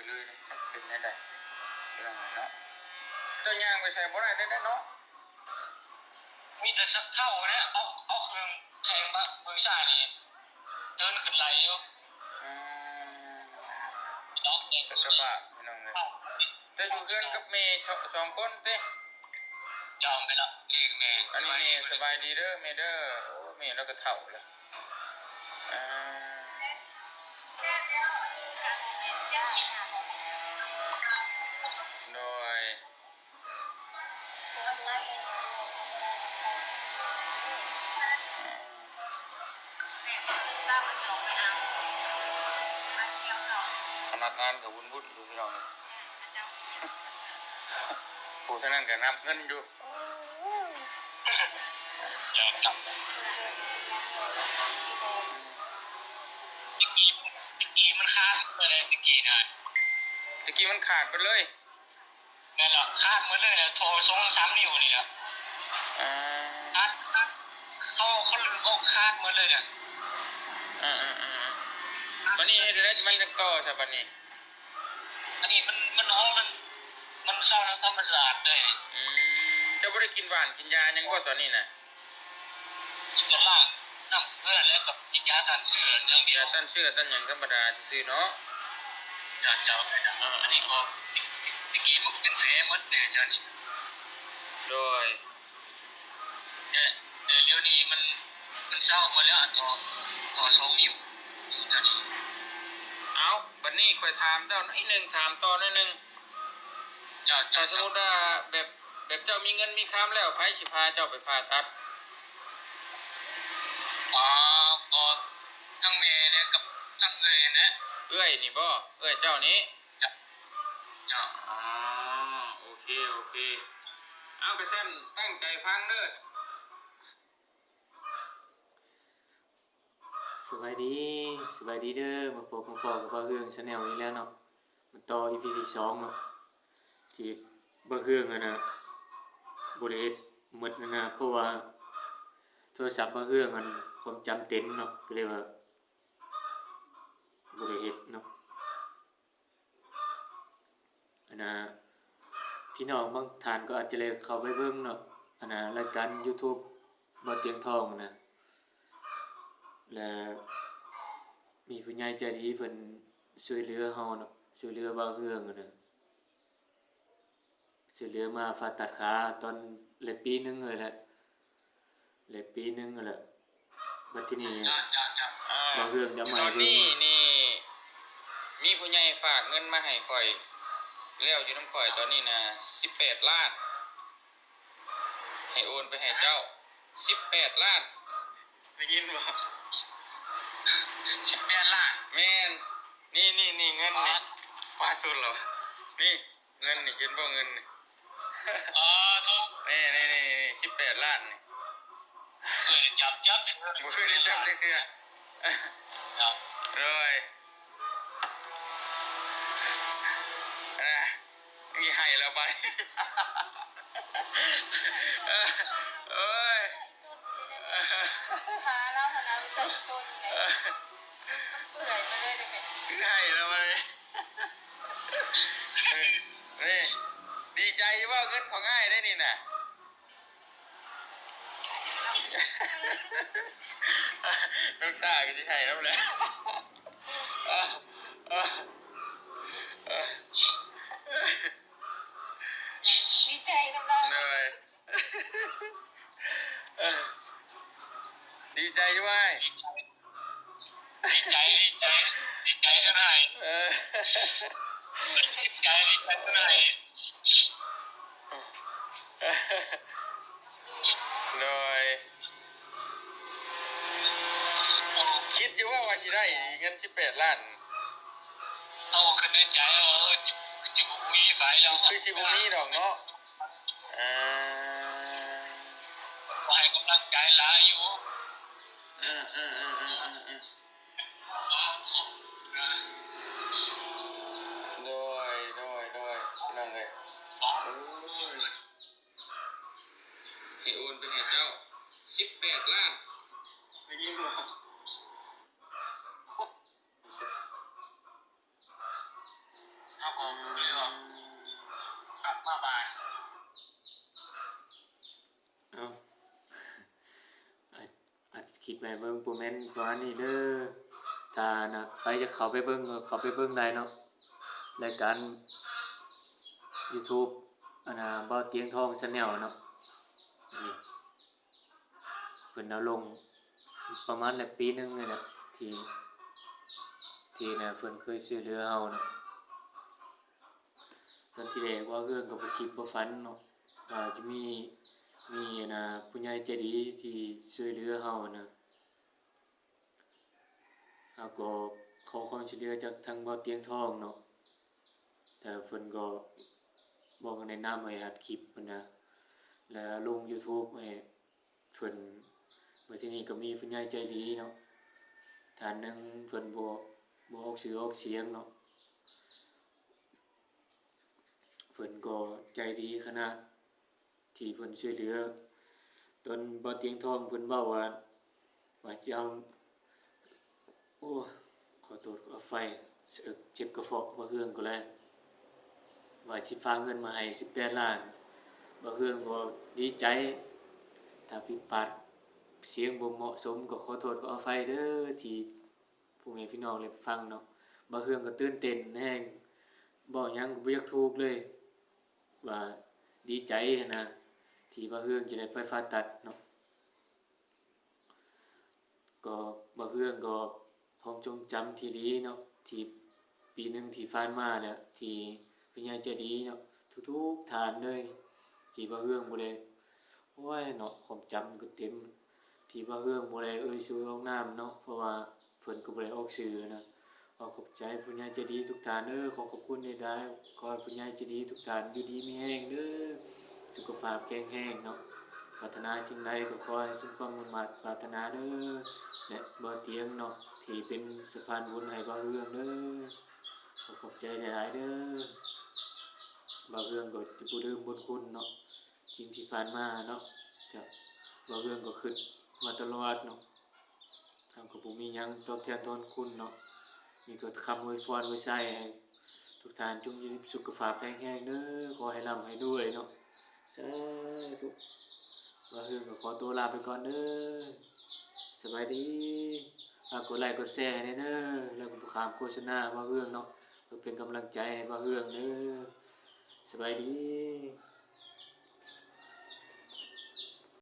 ເລີຍນີ້ ຈັກເປັນແນວໃດ ພີ່ນ້ອງເອີຍເນາະ. ເຈົ້າຍ່າງໄປໃສບໍ່ໄດ້ເດ້ເນາະ. ມີແຕ່ສັກເທົ້າແຫຼະ ເອົາ ເອົາເຄື່ອງແທງບາດເບິ່ງຊ້າຍນີ້ ເດີນຂຶ້ນໄຫຼຢູ່. ອືມ ເນາະ ເປັນຕາບາດ ພີ່ນ້ອງເອີຍ. ເຈົ້າຢູ່ເຮືອນກັບແມ່ສອງຄົນຕິ? ເຈົ້າ ແມ່ນລະ ເອີ ແມ່ ອັນນີ້ສະບາຍດີເດີແມ່ເດີ. ໂອ້ ແມ່ລາວກໍເຖົ້າແລ້ວ. ອ່າ ໂດຍ ພະນັກງານກໍວຸ້ນໆຢູ່ ພີ່ນ້ອງເອີຍ. ຜູ້ທາງນັ້ນກໍນັບເງິນຢູ່. ຕະກີ້ ຕະກີ້ມັນຂາດເບີດເລີຍ ຕະກີ້ນະ ຕະກີ້ມັນຂາດເບີດເລີຍ. ແມ່ນລະ ຂາດເບີດເລີຍນະ ໂທສອງສາມນິ້ວນີ້ລະ. ອ່າ ຂາດ ຂາດ ເຂົາ ເຂົາລຶ້ງອອກຂາດເບີດເລີຍນະ. ເອີໆໆ ບາດນີ້ເຮັດຈັ່ງໃດມັນຈັ່ງຕໍ່ຊະບາດນີ້? ອັນນີ້ມັນ ມັນ ເຮົາ ມັນ ມັນເຊົາທຳມະຊາດເລີຍ. ອືມ ເຈົ້າບໍ່ໄດ້ກິນຫວານກິນຢາຫຍັງບໍ່ຕອນນີ້ນະ? ກິນແຕ່ລ້າງນ້ຳເກືອ ແລ້ວກໍກິນຢາຕ້ານເຊື້ອຢ່າງດຽວ. ຢາຕ້ານເຊື້ອຕ້ານຫຍັງທຳມະດາຊື່ໆເນາະ. ເຈົ້າ ເຈົ້າ ເຈົ້າ. ອາ ອັນນີ້ກໍ ຕະກີ້ມັນເປັນແຜໝົດແດ່ເຈົ້ານີ້. ໂດຍ. ແຕ່ ແຕ່ດຽວນີ້ມັນ ມັນເຊົາໝົດແລ້ວ ຕໍ່ ຕໍ່ສອງນິ້ວຢູ່ດຽວນີ້. ເອົ້າ ບາດນີ້ຂ້ອຍຖາມເຈົ້າໜ້ອຍໜຶ່ງ ຖາມຕໍ່ໜ້ອຍໜຶ່ງ. ເຈົ້າ ເຈົ້າ ຖ້າສົມມຸດວ່າແບບ ແບບເຈົ້າມີເງິນມີຄຳແລ້ວ ໃຜຊິພາເຈົ້າໄປຜ່າຕັດ? ອໍ ກໍທັງແມ່ແລະກັບທັງເອື້ອຍຫັ້ນແຫຼະ. ເອື້ອຍນີ້ບໍ? ເອື້ອຍເຈົ້ານີ້? ເຈົ້າ ເຈົ້າ. ອໍ ໂອເຄ ໂອເຄ. ເອົາ ກະຊັ້ນຕັ້ງໃຈຟັງເດີ. ສະບາຍດີ ສະບາຍດີເດີ ມາພົບມາພໍ້ກັບບ່າວເຮືອງ Channel ອີກແລ້ວເນາະ. ມາຕໍ່ ອີພີ ທີສອງເນາະ ທີ່ບ່າວເຮືອງຫັ້ນນະ ບໍ່ໄດ້ເຮັດໝົດຫັ້ນນະ ເພາະວ່າໂທລະສັບບ່າວເຮືອງຫັ້ນ ຄວາມຈຳເຕັມເນາະ ກໍເລີຍວ່າບໍ່ໄດ້ເຮັດເນາະ. ອັນນ່າ ພີ່ນ້ອງບາງທ່ານກໍອາດຈະໄດ້ເຂົ້າໄປເບິ່ງເນາະ ອັນນ່າ ລາຍການ YouTube ບ່າວຕຽງທອງນະ ແລະ ມີຜູ້ໃຫຍ່ໃຈດີເພິ່ນຊ່ວຍເຫຼືອເຮົາເນາະ ຊ່ວຍເຫຼືອບ່າວເຮືອງຫັ້ນນະ ຊ່ວຍເຫຼືອມາຜ່າຕັດຂາຕອນໄດ້ປີໜຶ່ງເລີຍແຫຼະ. ໄດ້ປີໜຶ່ງຫັ້ນແຫຼະ ບັດທີນີ້ ເຈົ້າ ເຈົ້າ ເຈົ້າ. ເອີ ບ່າວເຮືອງຈະມາໃຫ້ເບິ່ງ ນີ້ ນີ້ ມີຜູ້ໃຫຍ່ຝາກເງິນມາໃຫ້ຂ້ອຍແລ້ວ ຢູ່ນຳຂ້ອຍຕອນນີ້ນະ ສິບແປດລ້ານ ໃຫ້ໂອນໄປໃຫ້ເຈົ້າ ສິບແປດລ້ານ ໄດ້ຍິນບໍ່? ສິບແປດລ້ານ ແມ່ນ. ນີ້ ນີ້ ນີ້ ເງິນນີ້ ປາດ ປາດສຸດແລ້ວ ນີ້. ເງິນນີ້ ເຫັນບໍ່ເງິນນີ້? ອໍ ໂທ ນີ້ ນີ້ ນີ້ ສິບແປດລ້ານນີ້ ເຄີຍໄດ້ຈັບຈັກເທື່ອ ບໍ່ເຄີຍໄດ້ຈັບຈັກເທື່ອ ເນາະ. ໂດຍ ອ່າ ມີໄຫ້ແລ້ວບາດນີ້ ໂອ້ຍ ຂາລາວຫັ້ນນະ ມີແຕ່ຕົ້ນເລີຍ ມັນເປື່ອຍໄປເລີຍເດ້ແມ່. ຄືໄຫ້ແລ້ວບາດນີ້. ເອີ ເອີ ດີໃຈຢູ່ບໍ່? ເງິນຂອງອ້າຍໄດ໋ນີ້ນະ. ນ້ຳຕາກໍຊິໄຫ້ນຳແຫຼະ. ດີໃຈນຳລາວ. ໂດຍ. ເອີ ດີໃຈຢູ່ອ້າຍ? ດີໃຈ ດີໃຈ ດີໃຈເທົ່າໃດ? ເອີ ດີໃຈ ດີໃຈເທົ່າໃດ? ໂດຍ. ຄິດຢູ່ບໍ່ວ່າຊິໄດ້ເງິນສິບແປດລ້ານ? ເອົາ ຄິດໃນໃຈວ່າ ເອີ ຄືຊິບໍ່ມີໃຜແລ້ວ ຄືຊິບໍ່ມີດອກເນາະ. ເອີ ໃຫ້ກຳລັງໃຈຫຼາຍຢູ່. ອືມໆໆ. ໂດຍ ໂດຍ ໂດຍ ພີ່ນ້ອງເອີຍ. ໂອ້ຍ ໃຫ້ໂອນໄປໃຫ້ເຈົ້າສິບແປດລ້ານ ໄດ້ຍິນບໍ່? ເ ອອກ ກໍເລີຍອອກ ກັບມາບ້ານ. ເອົ້າ ອັດ ອັດຄລິບໃຫ້ເບິ່ງ ບໍ່ແມ່ນປະມານນີ້ເດີ. ຖ້າອັນນະ ໃຜຢາກເຂົ້າໄປເບິ່ງ ກໍເຂົ້າໄປເບິ່ງໄດ້ເນາະ ລາຍການຢູທູບ ອັນນະ ບ່າວຕຽງທອງ Channel ເນາະ. ນີ້ ເພິ່ນເອົາລົງປະມານໄດ້ປີໜຶ່ງນີ້ແຫຼະ ທີ່ ທີ່ນະ ເພິ່ນເຄີຍຊ່ວຍເຫຼືອເຮົານະ. ຕອນທີແລກບ່າວເຮືອງກໍບໍ່ຄິດບໍ່ຝັນເນາະ ວ່າຈະມີ ມີອັນນະ ຜູ້ໃຫຍ່ໃຈດີທີ່ຊ່ວຍເຫຼືອເຮົານະ. ເຮົາກໍຂໍຄວາມຊ່ວຍເຫຼືອຈາກທາງບ່າວຕຽງທອງເນາະ ແຕ່ເພິ່ນກໍບອກແນະນຳໃຫ້ອັດຄລິບຫັ້ນນະ ແລ້ວລົງຢູທູບໃຫ້ເພິ່ນ. ບັດທີນີ້ກໍມີຜູ້ໃຫຍ່ໃຈດີເນາະ ທ່ານໜຶ່ງ ເພິ່ນບໍ່ ບໍ່ອອກຊື່ອອກສຽງເນາະ ເພິ່ນກໍໃຈດີຂະໜາດ ທີ່ເພິ່ນຊ່ວຍເຫຼືອ. ຕອນບ່າວຕຽງທອງເພິ່ນເວົ້າວ່າ ວ່າຈະເອົາ ໂອ້ ຂໍໂທດຂໍອະໄພ ເຈັບກະເພາະ ບ່າວເຮືອງກໍເລີຍ ວ່າຊິຝາກເງິນມາໃຫ້ສິບແປດລ້ານ. ບ່າວເຮືອງກໍດີໃຈ ຖ້າຜິດພາດສຽງບໍ່ເໝາະສົມກໍຂໍໂທດຂໍອະໄພເດີ ທີ່ພໍ່ແມ່ພີ່ນ້ອງໄດ້ຟັງເນາະ. ບ່າວເຮືອງກໍຕື່ນເຕັ້ນແຮງ ເວົ້າຫຍັງກໍບໍ່ຢາກຖືກເລີຍ ວ່າດີໃຈຫັ້ນນະ ທີ່ບ່າວເຮືອງຈະໄດ້ໄປຜ່າຕັດເນາະ. ກໍບ່າວເຮືອງກໍຄວາມຊົງຈຳທີ່ດີເນາະ ທີ່ປີໜຶ່ງທີ່ຜ່ານມາແລ້ວ ທີ່ຜູ້ໃຫຍ່ໃຈດີເນາະ ທຸກໆທ່ານເລີຍ ທີ່ບ່າວເຮືອງບໍ່ໄດ້ ໂອ້ຍເນາະ ຄວາມຈຳມັນກໍເຕັມ ທີ່ບ່າວເຮືອງບໍ່ໄດ້ເອີ່ຍຊື່ອອກນາມເນາະ ເພາະວ່າເພິ່ນກໍບໍ່ໄດ້ອອກຊື່ນະ. ຂໍຂອບໃຈຜູ້ໃຫຍ່ໃຈດີທຸກທ່ານເດີ ຂໍຂອບຄຸນຫຼາຍໆ ຂໍໃຫ້ຜູ້ໃຫຍ່ໃຈດີທຸກທ່ານຢູ່ດີມີແຮງເດີ ສຸຂະພາບແຂງແຮງເນາະ ປາດຖະໜາສິ່ງໃດກໍຂໍໃຫ້ສົມຄວາມມຸ່ງມາດປາດຖະໜາເດີ ແລະ ບ່າວຕຽງເນາະ ທີ່ເປັນສະພານບຸນໃຫ້ບ່າວເຮືອງເດີ. ຂໍຂອບໃຈຫຼາຍໆເດີ ບ່າວເຮືອງກໍຈະບໍ່ລືມບຸນຄຸນເນາະ ສິ່ງທີ່ຜ່ານມາເນາະ ຈະ ບ່າວເຮືອງກໍຄິດມາຕະຫຼອດເນາະ. ເຮົາກໍບໍ່ມີຫຍັງຕອບແທນທອນຄຸນເນາະ ມີກໍຄຳອວຍພອນອວຍໄຊໃຫ້ທຸກທ່ານຈົ່ງຢູ່ສຸຂະພາບແຂງແຮງເດີ ຂໍໃຫ້ລ່ຳໃຫ້ລວຍເນາະ ສາທຸ. ບ່າວເຮືອງກໍຂໍຕົວລາໄປກ່ອນເດີ ສະບາຍດີ. ຝາກກົດໄລກົດແຊໃຫ້ແດ່ເດີ ແລ້ວກໍບໍ່ຂ້າມໂຄສະນາບ່າວເຮືອງເນາະ ເພື່ອເປັນກຳລັງໃຈໃຫ້ບ່າວເຮືອງເດີ ສະບາຍດີ.